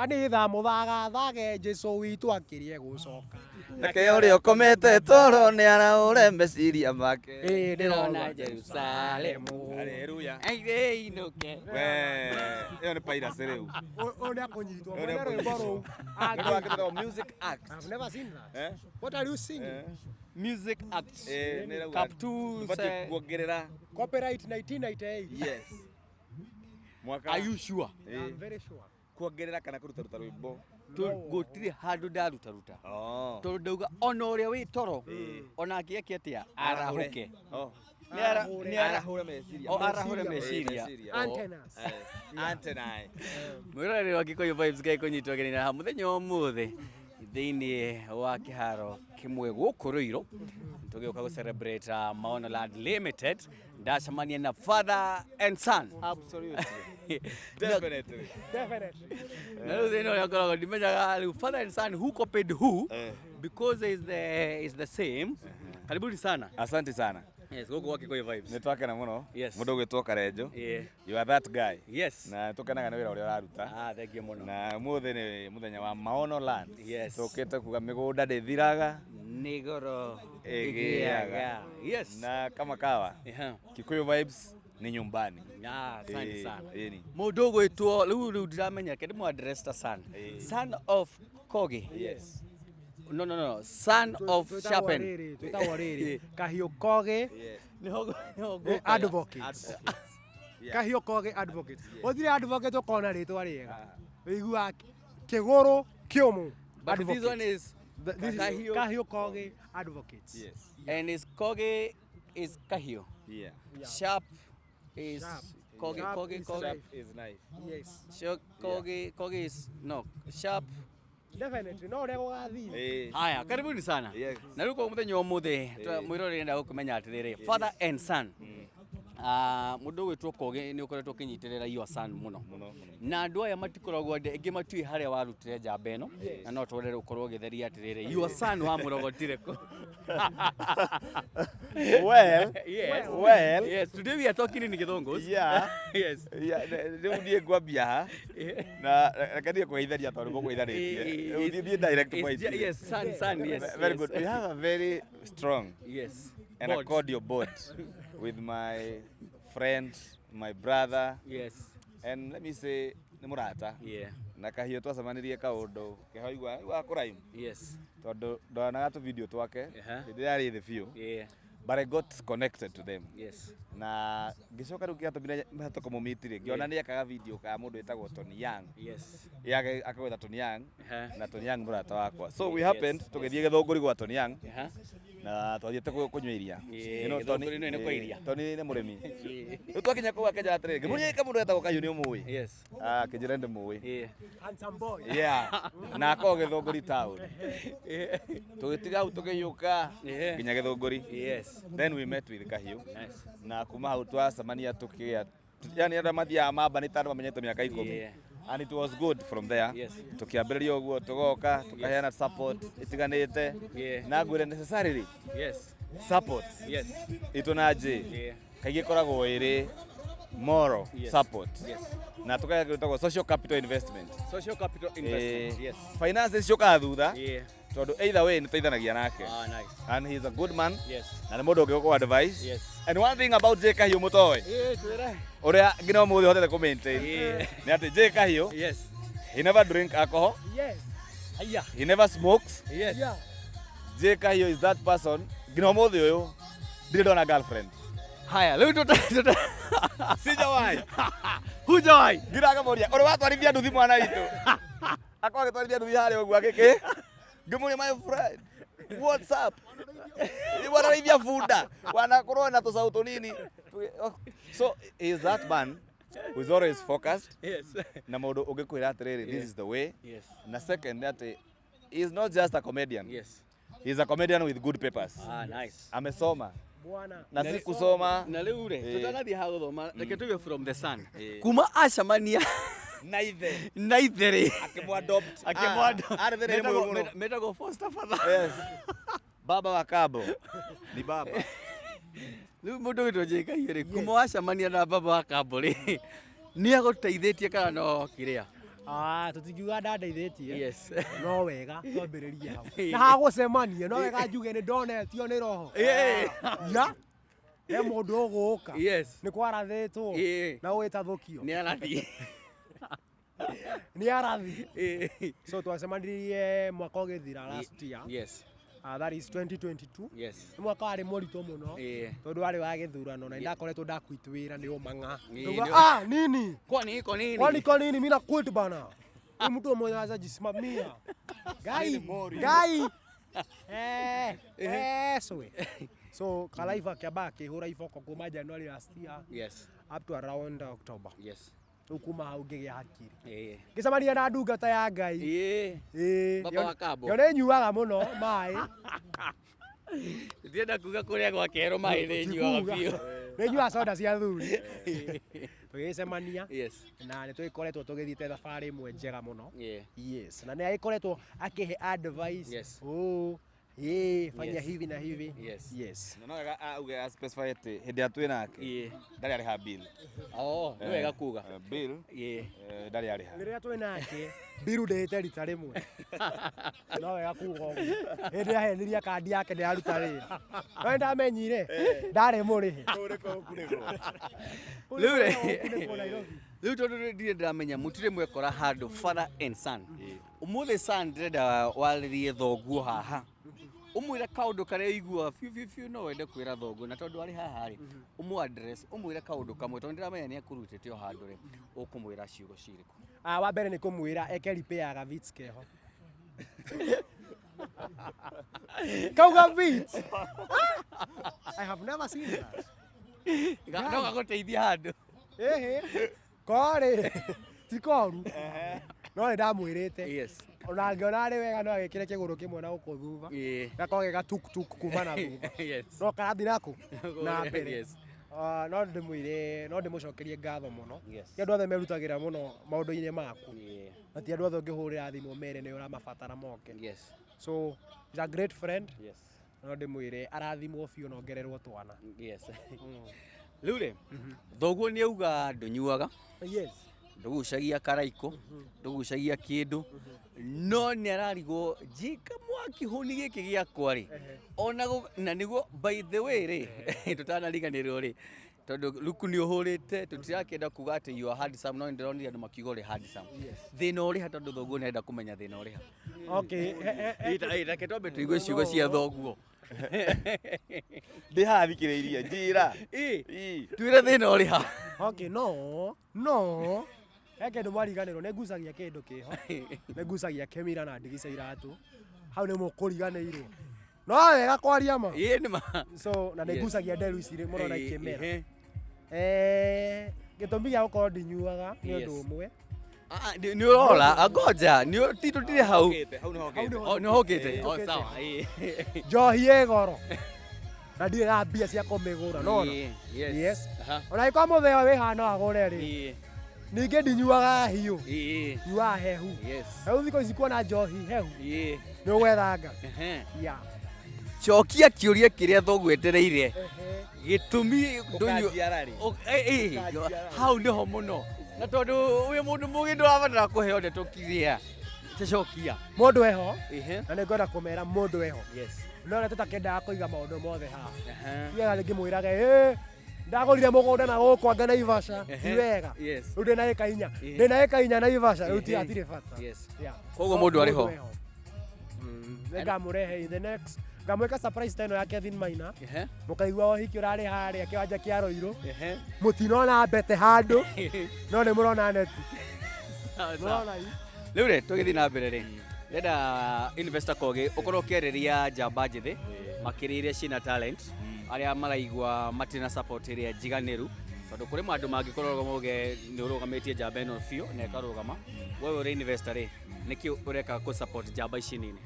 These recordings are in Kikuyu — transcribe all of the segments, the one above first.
Kanitha mũthagathage Jesu witũ akĩrie gũcoka. Nake ũrĩa ũkomete toro nĩ araũre meciria make. Ĩĩ ndĩrona Jerusalemu. Haleluya. Aire inũke. We, ĩyo nĩ piracy rĩu. Ũyũ nĩ akũnyitwo. Ũyũ nĩ Mwene rwĩmbo rũu. Nĩ rwake rwĩtagwo Music Act. I've never seen that. Eh? What are you singing? Eh? Music Act. Eh, nĩ rauga Cap 2 ndũbatiĩ kuongerera. Copyright 1998. Yes. Mwaka. Are you sure? Eh, I'm very sure. kuongerera kana kũruta ruta rwĩmbo. Gũtirĩ handũ ndarutaruta. Oh. Tondũ ndauga ona ũrĩa wĩ toro Eh. ona angĩeke atĩa arahũke. Oh. Nĩ ara- nĩ ara- Arahũre meciria. O arahũre Meciria. meciria. Antennas. Antennae. Mwĩroreri wa Gĩkũyũ Vibes Ngai kũnyitwo ageni na mũthenya wa ũmũthĩ thĩinĩ wa kĩharo kĩmwe gũkũ Ruiru tũgĩũka gũ celebrate Maono Land Limited, ndacemania na father and son. Absolutely. Definitely. Definitely. Na rĩu thĩna ũrĩa ngoragwo ndimenyaga rĩu father and son, who copied who, Eh. because is the same. Karibuni sana. Asante sana. Yes, gũkũ gwa Gĩkũyũ Vibes. Nĩ twakena mũno. Yes. Mũndũ ũgwĩtwo Karenjo. You are that guy. Na tũkenaga nĩ wĩra ũrĩa ũraruta. Ah, thank you mũno. Na ũmũthĩ nĩ mũthenya wa Maono Land. Yes. Tũkĩte kuga mĩgũnda ndĩthiraga Nĩ goro ĩgĩaga. Na kama kawa. Kikuyu Vibes ni nyumbani. Ah, asante Eh, sana. ĩni. Mũndũ ũgwĩtwo rĩu ndiramenya kende mũ address ta son. Eh. Son of Kogi. Yes. No, son of Twĩtagwo Sharpen. rĩrĩ, twĩtagwo rĩrĩ. Kahiũ Kogi Nĩho nĩho eh, advocate. Advocate. Yeah. Kahiũ Kogi advocate. Ũthire advocate ũkona rĩtwa rĩega. Ũiguaga kĩgũrũ kĩũmũ. But this Advocate. one is This is Kahiũ. Kahiũ Kogi advocate. Yes. And is Kogi is Kahiũ. Yeah. Sharp is Sharp. Kogi. Sharp Kogi is Kogi. Sharp is knife. Yes. Sharp Kogi Kogi is no sharp. Definitely. No ũrĩa gũgathiĩ. Eh. Haya, karibuni sana. Yes. Na rĩu kwa mũthenya wa ũmũthĩ Eh. mwĩroreri enda gũkĩmenya atĩrĩrĩ, father and son. Ah, mũndũ ũgwĩtwo Kogi nĩ ũkoretwo ũkĩnyitĩrĩra your son mũno. Mũno mũno. Na andũ aya matikoragwo andũ aingĩ matiũĩ harĩa warutire njamba ĩno, na no twendere ũkorwo ũgĩtheria atĩrĩrĩ, your son wamũrogotire kũ? Well, Yes. well. Yes, today we are talking in Githũngũ. Yeah. Yes. Yeah, rĩu niĩ ngwambia ha na reke niĩ kũgeithania tondũ mũkũgeithanĩtie. Rĩu niĩ direct point. Yes, son, son, yes. Very yes. good. We have a very strong and a Bond. cordial bond with my friend, my brother, and let me say nĩ mũrata. Na Kahiũ twacemanirie kaũndũ keho igua kũraimu tondũ ndonaga tũ video twake hĩndĩ ĩrĩa arĩ thĩ biũ, but I got connected to them na ngĩcoka rĩu kĩratũmire hote kũmũmeet rĩ, ngĩona nĩ ekaga video ka mũndũ wĩtagwo Tony Young. Yake akagweta Tony Young na Tony Young mũrata wakwa, so we happened tũgĩthiĩ Gĩthũngũri gwa Tony Young na twathiĩte kũnyua iria. Yeah, You know, Tony- Gĩthũngũri nĩ kwa iria. Tony nĩ mũrĩmi. Rĩu twakinya kũu akĩnjĩra atĩrĩrĩ, ngĩmũria ĩka mũndũ wetagwo Kahiũ nĩ ũmũĩ? Ah, akĩnjĩra ndĩmũĩ. Handsome boy. Yeah, na akorwo Gĩthũngũri town. Tũgĩtiga hau tũkĩhiũka nginya Gĩthũngũri. Then we met with Kahiũ. Na kuma hau twacemania tũkĩgĩa, yani andũ mathiaga mambanĩte, andũ mamenyete mĩaka 10. And it was good from there. Tũkĩambĩrĩria ũguo tũgoka tũkaheana support ĩtiganĩte. Na ngwĩre necessarily support itũ na J kaingĩ ĩkoragwo ĩrĩ moral support na tũkaya gwĩtagwo social capital investment. Social capital investment. Eh, finance ciũkaga thutha tondũ either way nĩ tũteithanagia nake. Ah, nice. And he is a good man na nĩ mũndũ ũngĩgũkũ advice. And one thing about J Kahiũ mũtoĩ Eh, twĩre. Ũrĩa nginya ũmũthĩ hotete kũ maintain nĩ atĩ J Kahiũ, he never drink alcohol. Haya. He never smokes. J Kahiũ is that person nginya ũmũthĩ ũyũ ndirĩ ndona girlfriend. Haya, rĩu tuta Sijawahi. Hujawahi. Ngira akamũria ũrĩ watwarithia nduthi mwana witũ, akorwo agĩtwarithia nduthi harĩa ũguo agĩkĩ ngĩmũria, "My friend, what's up? Wanarĩithia bunda wanakorwo na tũcaũ tũnini?" So he is that man who is always focused na mũndũ ũngĩkwĩra atĩrĩrĩ, "This is the way." Na second nĩ atĩ he is not just a comedian, he is a comedian with good papers. Ah, nice. Amesoma. Bwana. Na si kusoma. Na rĩu rĩ, tũtanathiĩ ha gũthoma, reke tuge from the sun. Eh. Kuma acemania Na ithe na ithe rĩ, akĩmũ-adopt. Akĩmũ-adopt. Ah, arĩ thĩna-inĩ mũũru mũno. Metagwo foster father. Yes. Baba wa Kabo. Ni baba. Rĩu mũndũ wĩtwo J Kahiũ rĩ, kuma wacemania na baba wa Kambo rĩ, nĩ agũteithĩtie kana no kĩrĩa? Ah, tũtingiuga ndandeithĩtie. Yes. No wega twambĩrĩrie hau. Na hagũcemania no wega njuge nĩ ndonetio nĩ roho. Ya. He mũndũ ũgũka. Yes. Nĩ kwarathĩtwo. Na ũgĩtathũkio. Nĩ arathi. Nĩ arathi. So twacemanirie mwaka ũgĩthira last year. Yes. That is 2022. Yes. Nĩ mwaka warĩ mũritũ mũno. Tondũ warĩ wa gĩthurano na nĩndakoretwo ndaquit wĩra nĩ ũmang'a. Ndauga, ah, nini? Kwani iko nini? Kwani iko nini? Mimi na quit bana. Huyu mtu mwenye anaweza jisimamia. Gai, gai. Swe. So kalaifa kĩamba akĩhũra iboko kuma January last year. Yes. Up to around October. Yes. Rĩu kuma hau ngĩgĩa hakiri. Ngĩcemania na ndungata ya Ngai. Baba wa Kambo. Yo nĩ nyuaga mũno maĩ. Ndĩrenda kuga kũrĩa gwa kerũ maĩ nĩ nyuaga biũ. Nĩ nyuaga soda cia thuri. Tũgĩcemania. Yes. Na nĩ tũgĩkoretwo tũgĩthiĩte thabarĩ ĩmwe njega mũno. Yeah. Yes. Na nĩ agĩkoretwo akĩhe advice. Yes. Oh, yeah, fanya Yes. hivi na hivi. Yes. Yes. Na no wega auge a specify atĩ hĩndĩ ĩrĩa twĩ nake ndarĩ arĩha bill. Oh, nĩ wega kuga. Bill ndarĩ arĩha. Rĩrĩa twĩ nake bill ndĩhĩte rita rĩmwe. No wega kuga ũguo. Hĩndĩ ahenirie kandi yake ndĩraruta wĩra. No nĩndamenyire ndarĩ mũrĩhe. Rĩu rĩ, Kũu Nairobi. Rĩu tondũ ndirĩ ndĩramenya mũtirĩ mwekora handũ father and son. Ũmũthĩ son ndĩrenda warĩrie thoguo haha. Ũmwĩre kaũndũ karĩa ũiguaga biũ biũ biũ no wende kwĩra thoguo na tondũ arĩ haha rĩ, ũmũ address, ũmwĩre kaũndũ kamwe tondũ ndĩramenya nĩ akũrutĩte o handũ rĩ, ũkũmwĩra ciugo cirĩkũ? Wa mbere nĩ kũmwĩra eke repair ga Vitz keho. Kau ga Vitz. I have never seen that. No gagũteithia handũ. Ĩhĩ. Korĩ. Ti koru. No nĩ ndamwĩrĩte. Yes. Ona angĩona arĩ wega no agĩkĩre kĩgũrũ kĩmwe na gũkũ thutha. Gakorwo ge gatuktuk kuma na thutha. Yes. No karathiĩ nakũ? Na mbere. Yes. No ndĩmwĩre, no ndĩmũcokerie ngatho mũno. Yes. Ti andũ othe merutagĩra mũno maũndũ-inĩ maku. Yeah. Na ti andũ othe ũngĩhũrĩra thimũ mere nĩ ũramabatara moke. Yes. So, he's a great friend. Yes. No ndĩmwĩre arathimwo biũ na ongererwo twana. Yes. Rĩu rĩ, thoguo nĩ auga ndũnyuaga. Yes. Ndũgucagia karaiko, ndũgucagia kĩndũ, no nĩ ararigwo njĩka mwaki hũni gĩkĩ gĩakwa rĩ, ona na nĩguo by the way rĩ, tũtanariganĩrwo rĩ, tondũ luku nĩ ũhũrĩte, tũtirakĩenda kuga atĩ you are handsome, no nĩndĩronire andũ makiuga ũrĩ handsome. Thĩna ũrĩ ha tondũ thoguo nĩarenda kũmenya thĩna ũrĩ ha. Okay, Reke twambe tũigue ciugo cia thoguo. Ndĩ haha thikĩrĩirie, njĩra. Twĩre thĩna ũrĩ ha. Okay, no, no. He kĩndũ mwariganĩrwo, nĩ ngucagia kĩndũ kĩho. Nĩ ngucagia kĩmira na ndigi cia iratũ. Hau nĩ mũkũriganĩirwo. No wega kwaria ma. Ĩĩ nĩ ma. So, na nĩ Yes. ngucagia nderu ici mũrona ikĩmera. Ehe. Gĩtũmi gĩa gũkorwo ndinyuaga nĩ ũndũ Yes. ũmwe. Nĩ ũrora, ngoja, nĩ ti tũtirĩ hau. Hau nĩ hokĩte. Oh, nĩ hokĩte. Oh, Hokĩte. sawa. Njohi ĩ goro. Na ndirĩ na mbia cia kũmĩgũra, nona? Yes. Yes. Aha. Ona angĩkorwo mũthee wĩ haha no agũre rĩ. Ningĩ ndinyuaga hiũ. Nyuaga hehu. Yes. Rĩu thikũ ici kuona njohi hehu. Nĩ ũgwethanga. Ehe. Yeah. Cokia kĩũria kĩrĩa thoguo etereire. Gĩtũmi ndũnyua. Ũkanjiara rĩ. Hau nĩho mũno. Na tondũ wĩ mũndũ mũgĩ ndũrabatara kũheo ndeto kiria. Cokia. Mũndũ eho. Ehe. Na nĩngwenda kũmera mũndũ eho. Yes. No ũrĩa tũtakĩendaga kũiga maũndũ mothe haha. Ehe. Ti wega rĩngĩ mwĩrage, ndagũrire mũgũnda na gũkũ anga Naivasha. Ti wega. Yes. Rĩu ndĩna ĩka inya. Ndĩna ĩka inya Naivasha. Rĩu ti hatirĩ bata. Yes. Yeah. Koguo mũndũ arĩ ho. Mũndũ eho. Nĩngamũrehe in the next. Ngamwĩka surprise ta ĩno ya Kevin Maina. Ehe. Mũkaigua ũhiki ũrarĩ harĩa kĩwanja kĩa Ruiru. Ehe. Mũtinona mbete handũ. No nĩ mũrona neti. Sawa, sawa. Mũrona i. Rĩu rĩ tũgĩthiĩ na mbere rĩ, ndĩrenda investor Kogi ũkorwo ũkĩarĩria njamba njĩthĩ makĩria iria ciĩna talent, arĩa maraigua matirĩ na support ĩrĩa njiganĩru, tondũ kũrĩ mandũ mangĩkorwo mauge nĩ ũrũgamĩtie njamba ĩno biũ na ĩkarũgama. We ũrĩ investor rĩ, nĩkĩ ũreka kũ support njamba ici nini?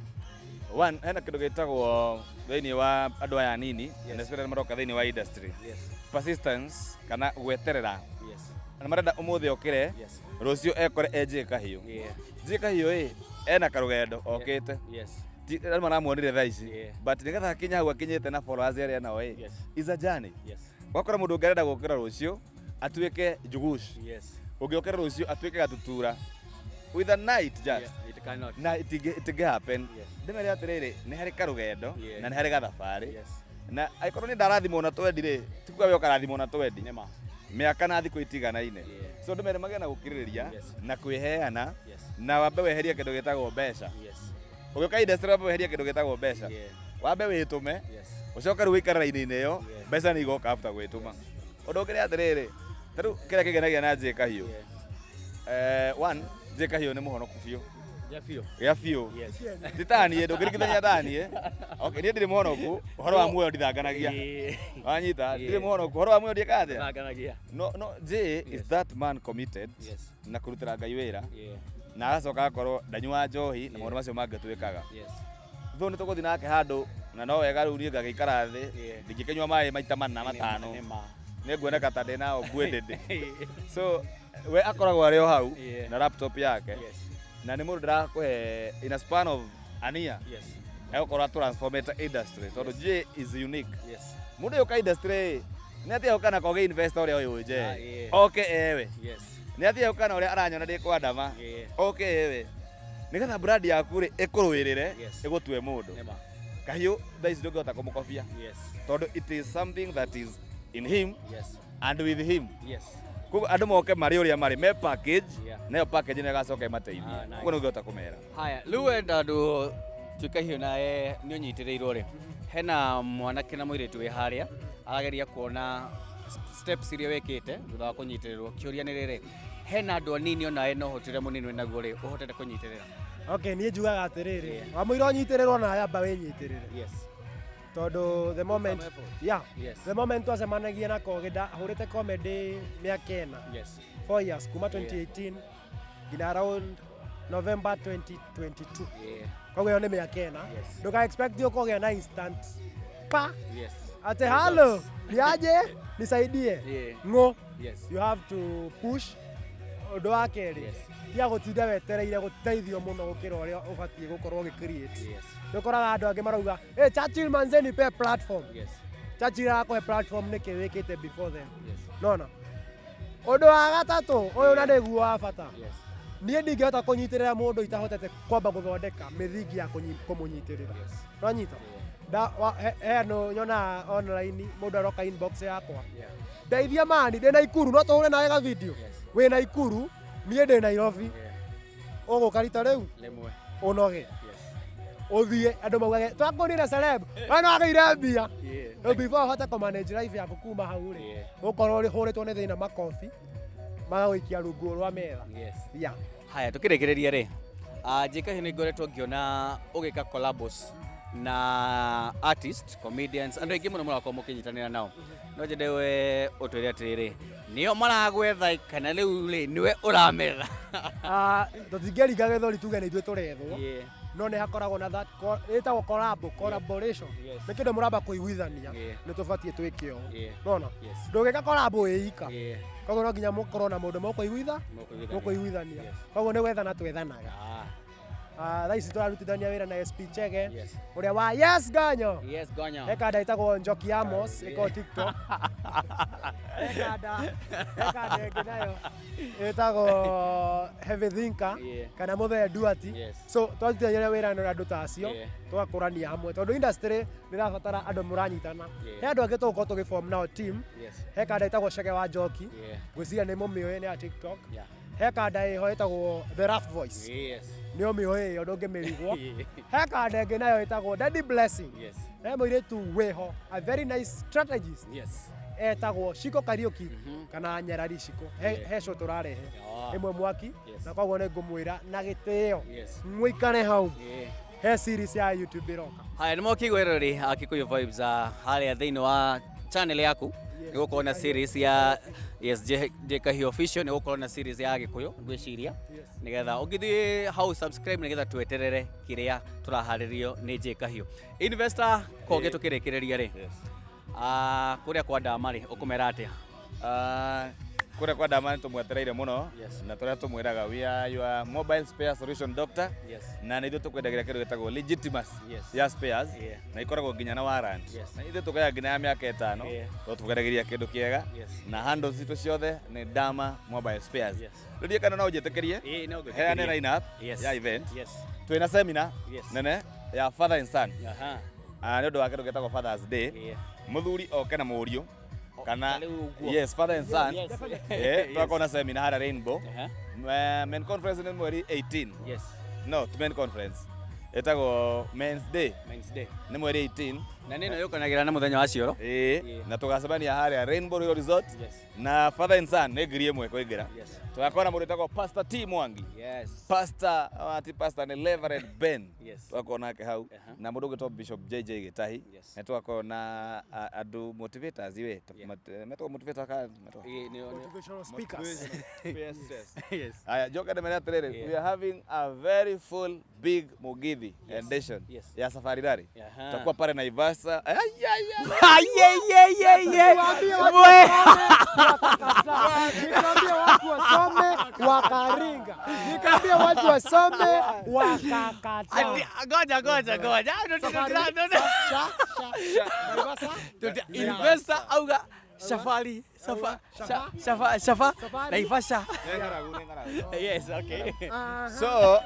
One, hena kĩndũ gĩtagwo thĩinĩ wa andũ aya anini, and especially maroka thĩinĩ wa industry. Yes. Persistence kana gweterera. Yes. Na marenda ũmũthĩ okĩre, Yes. rũciũ ekore e Njĩĩ Kahiũ. Yeah. Njĩĩ Kahiũ ĩ, ena karũgendo okĩte. Yes. Ti andũ maramuonire thaa ici. Yeah. But nĩgetha akinye hau akinyĩte na followers arĩa nao ĩ, Yes. is a journey. Yes. Wakora mũndũ ũngĩ arenda gũkĩra rũciũ atuĩke Njugush. Yes. Ũngĩokĩra rũciũ atuĩke Gatutura. With a night just. Yeah, it cannot. Na itingĩ happen. Yes. Ndĩmere atĩrĩrĩ, nĩ harĩ karũgendo na nĩ harĩ gathabarĩ. Na angĩkorwo nĩ ndarathimwo na twendi rĩ, ti kuga we ũkarathimwo na twendi. Nĩma. Mĩaka na thikũ itiganaine. So ndĩmere magĩe na gũkirĩrĩria na kwĩheana na wambe weherie kĩndũ gĩtagwo mbeca. Ũgĩũka industry wambe weherie kĩndũ gĩtagwo mbeca. Wambe wĩtũme, ũcoke rĩu wĩikare raini-inĩ ĩyo, mbeca nĩ igoka after gwĩtũma. Ũndũ ũngĩ nĩ atĩrĩrĩ, ta rĩu kĩrĩa kĩngenagia na J Kahiũ. One, J Kahiũ nĩ mũhonoku biũ. Gĩa biũ. Gĩa biũ. Ti ta niĩ, ndũngĩringithania ta niĩ. Okay, niĩ ndirĩ mũhonoku, ũhoro wa muoyo ndithanganagia. Wanyita, ndirĩ mũhonoku, ũhoro wa muoyo ndiĩkaga atĩa? Ndithanganagia. No, no, J is that man committed na kũrutĩra Ngai wĩra. Na agacoka agakorwo ndanyuaga njohi na maũndũ macio mangĩ twĩkaga. Though nĩ tũgũthiĩ nake handũ na no wega rĩu niĩ ngagĩikara thĩ, ndingĩkĩnyua maĩ maita mana matano. Nĩ nguoneka ta ndĩna nguĩ ndĩndĩ. So we akoragwo arĩ o hau na laptop yake. Na nĩ mũndũ ndĩrakũhe in a span of an year. Egũkorwo transformate industry tondũ J is unique. Mũndũ ũyũ ka industry nĩ athiaga kana koge investor ũrĩa ũyũ J. Oke ewe. Nĩ athiaga kana ũrĩa aranyona ndĩ kwandama. Oke ewe. Nĩgetha brand yaku rĩ ĩkũrũĩrĩre ĩgũtue mũndũ. Kahiũ thaa ici ndũngĩhota kũmũkobia. Tondũ it is something that is in him and with him. Koguo andũ moke marĩ ũrĩa marĩ me package, nayo package nĩ ĩgacoka ĩmateithie. Nice. Koguo nĩ ũngĩhota kũmera. Haya, rĩu wenda andũ tuĩka hiũ nawe nĩ ũnyitĩrĩirwo rĩ, hena mwanake na mũirĩtu wĩ harĩa arageria kuona steps iria wĩkĩte thutha wa kũnyitĩrĩrwo. Kĩũria nĩ rĩrĩ, hena andũ anini onawe na ũhoti ũrĩa mũnini wĩnaguo rĩ, ũhotete kũnyitĩrĩra? Okay, niĩ njugaga atĩrĩrĩ, wamũira ũnyitĩrĩrwo nawe amba wĩnyitĩrĩre. Tondũ the moment, yeah, the moment twacemanagia na Kogi, ndahũrĩte comedy mĩaka ĩna. 4 years, kuma 2018 nginya around November 2022. Koguo ĩyo nĩ mĩaka ĩna. Ndũka expect ũkũgĩa na instant pa. Ate halo, niaje, nisaidie. Ng'o. You have to push. Ũndũ wa kerĩ, tiga gũtinda wetereire gũteithio mũno gũkĩra ũrĩa ũbatiĩ gũkorwo ũgĩ create. Nĩ ũkoraga andũ angĩ marauga, hey, Churchill manze nipe platform. Churchill arakũhe platform nĩkĩ wĩkĩte before then. Nona. Ũndũ wa gatatũ, ũyũ na nĩguo wa bata. Niĩ ndingĩhota kũnyitĩrĩra mũndũ itahotete kwamba gũthondeka mĩthingi ya kũmũnyitĩrĩra. Nwanyita? He andũ nyonaga online, mũndũ aroka inbox yakwa. Ndeithia mani, ndĩ Naikuru, no tũhũre nawe ga video. Wĩ Naikuru, niĩ ndĩ Nairobi. Ũgũka rita rĩu? Ũnoge. Ũthiĩ, andũ maugage, twakũnire celeb, we no agĩire mbia. Rĩu before ũhote kũ manage life yaku kuma hau rĩ, ũkorwo ũhũrĩtwo nĩ thĩna makobi, magagũikia rungu rwa metha. Haya, tũkĩrĩkĩrĩria rĩ, J Kahiũ nĩ ngoretwo ngĩona ũgĩka collabos na artist, comedians, andũ aingĩ mũno mũrakorwo mũkĩnyitanĩra nao. No nyende we ũtwĩre atĩrĩrĩ, nĩo maragwetha kana rĩu rĩ nĩwe ũrametha? Tũtingĩringa gĩthũri tuge nĩ ithuĩ tũrethwo. No nĩ hakoragwo na that ĩtagwo collaboration. Nĩ kĩndũ mũramba kũiguithania, nĩ tũbatiĩ twĩke ũũ. Nona? Ndũngĩka collab wĩ ika. Koguo no nginya mũkorwo na mũndũ mũkũiguithania. Koguo nĩ gwethana twethanaga. Thaa ici tũrarutithania wĩra na SP Chege, ũrĩa wa Yes Gonyo. Yes Gonyo. He kanda ĩtagwo Njoki Amos, ĩkoragwo TikTok. He kanda ĩngĩ nayo ĩtagwo Heavy Thinker, kana Mũthee Duati. So twarutithania wĩra na andũ ta acio, tũgakũrania hamwe tondũ industry nĩ ĩrabatara andũ mũranyitana. He andũ angĩ tũgũkorwo tũgĩform nao team. He kanda ĩtagwo Chege wa Njoki, ngwĩciria nĩ mũmĩũĩ nĩ ya TikTok. He kanda ĩho ĩtagwo The Rough Voice. Nĩ ũmĩũĩ ĩyo ndũngĩmĩrigwo. He kanda ĩngĩ nayo ĩtagwo Daddy Blessing. He mũirĩtu wĩho, a very nice strategist. Etagwo Shiko Kariuki kana Nyarari Shiko. He show tũrarehe. Ĩmwe mwaki. Na koguo nĩ ngũmwĩra na gĩtĩo. Mũikare hau. He series ya YouTube ĩroka. Haya, nĩ mokĩigua rĩrĩ Kikuyu Vibes harĩa thĩinĩ wa channel yaku. Nĩ gũkorwo na series ya Yes J Kahiũ Official, nĩ gũkorwo na series ya Gĩkũyũ ngwĩciria. Nĩgetha ũngĩthiĩ hau subscribe nĩgetha tweterere kĩrĩa tũraharĩrio nĩ J Kahiũ. Investor Kogi tũkĩrĩkĩrĩria rĩ. Kũrĩa kwa Ndama rĩ, ũkũmera atĩa? Kũrĩa kwa Dama nĩtũmwetereire mũno. Na tũrĩa tũmwĩraga, we are your mobile spare solution doctor. Na nĩ ithuĩ tũkwendagĩra kĩndũ gĩtagwo legitimacy ya spares, na ikoragwo nginya na warrant. Na ithuĩ tũkaga nginya ya mĩaka 5, tondũ tũkwendagĩria kĩndũ kĩega. Na handles citũ ciothe nĩ Dama Mobile Spares. Rĩu ndiĩ kana no ũnjĩtĩkĩrie Ĩĩ, no ngwĩtĩkĩrie. Heane line up ya event. Twĩna seminar nene ya father and son. Ah, nĩ ũndũ wa kĩndũ gĩtagwo Father's Day. Mũthuri oke na mũriũ kana Rĩu ũguo. Yes, father and son. Twakorwo na seminar harĩa Rainbow. Main conference nĩ mweri 18. No ti main conference, ĩtagwo Men's Day. Men's Day. Nĩ mweri 18. Na nĩ ĩno yũkanagĩra na mũthenya wa cioro. Ĩĩ. Na tũgacemania harĩa Rainbow Royal Resort. Na father and son nĩ 1000 kũingĩra. Tũgakorwo na mũndũ wĩtagwo Pastor T Mwangi. Pastor, ah, ti pastor, nĩ Reverend Ben. Tũgakorwo nake hau. Na mũndũ ũgwĩtwo Bishop JJ Gĩtahi. Na tũgakorwo na andũ motivators we. Metagwo motivator kana metagwo? Ĩĩ, Motivational speakers. Yes. Yes. Aya, njoke ndĩmere atĩrĩrĩ, we are having a very full big Mugithi edition ya Safari Rally. Tutakuwa pale Naivasha. Ay, ay, ay. Ayeyeyeye. Niwaambie watu We. Wakakataa. Nikaambia watu wasome wakaringa. Nikaambia watu wasome wakakataa. Ngoja, ngoja, ngoja. Ah, no, no, no. Sha, sha, Naivasha. Investor auga safari safa Shafa. Shafa shafa Safari. Naivasha. Nĩ ng'aragu, nĩ ng'aragu. Yes, okay. So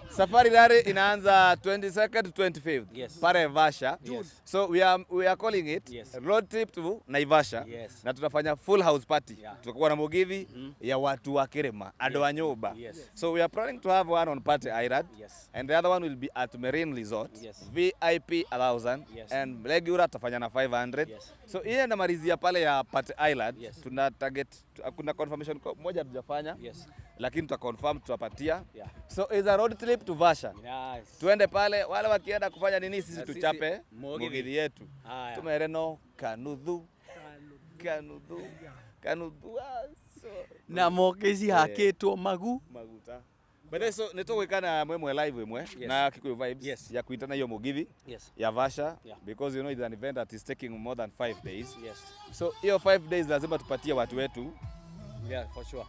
Safari Rally inaanza 22nd to 25th pale Vasha. So we are calling it road trip to Naivasha. Na tunafanya full house party. Tutakuwa na mugithi ya watu wa Kirima, andũ a nyũmba. So we are planning to have one on Party Island. And the other one will be at Marine Resort. VIP 1000 and regular tutafanya na 500. So ile namalizia pale ya Party Island. Tuna target, kuna confirmation moja hatujafanya. Lakini tuta confirm, tutapatia. So it's a road trip to Vasha. Tuende pale, wale wakienda kufanya nini, sisi Na sisi tuchape mugithi. Mugithi yetu. Haya. Tumere no kanuthu kanuthu kanuthu, ah, so Na moke cihakĩtwo magu maguta. But then, so nĩtũgwĩka na mwemwe live ĩmwe na Kikuyu Vibes ya kuitana hiyo mugithi ya Vasha, because you know it's an event that is taking more than 5 days. So hiyo 5 days lazima tupatie watu wetu. Yeah, for sure.